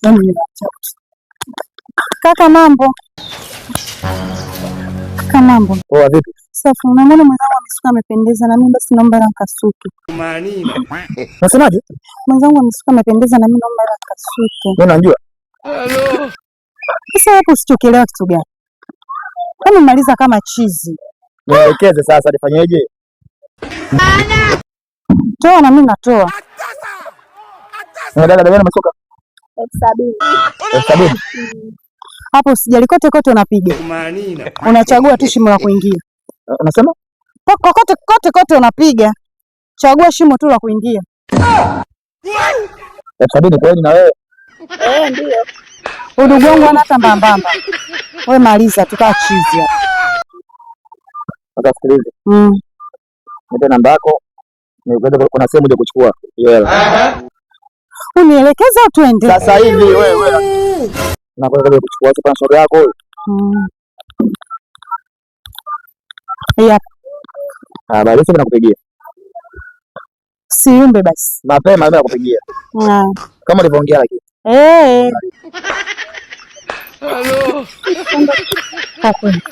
Yaani kaka, mambo. Kaka, mambo. Poa, vipi? Safi. Unamwona mwenzangu amesuka amependeza, na mimi basi naomba hela nikasuke. Unasemaje? Mwenzangu amesuka amependeza, na mimi naomba hela nikasuke. Mimi najua. Sasa hapo usichokielewa kitu gani? Kama maliza kama chizi. Nielekeze sasa nifanyeje? Toa na mimi natoa. Dada, dada umesuka? 70,000. 70,000? Hapo usijali, kote kote unapiga. Unachagua tu shimo la kuingia. Unasema? Kokote kote kote unapiga. Chagua shimo tu la kuingia. 70,000 kweli na wewe? Eh, ndio. Udugu wangu hana hata mbambamba. Wewe maliza tukaa chizi hapa. Sasa sikiliza. Nipe namba yako. Nikuweze kuna sehemu ya kuchukua hiyo hela. Unielekeze au tuende? Sasa hivi wewe. Na kwa sababu kuchukua sasa shoga yako huyo. Ya. Ah, basi sasa nakupigia. Siumbe basi. Mapema mimi nakupigia. Kama ulivyoongea lakini. Eh. Hello. Kwa kweli.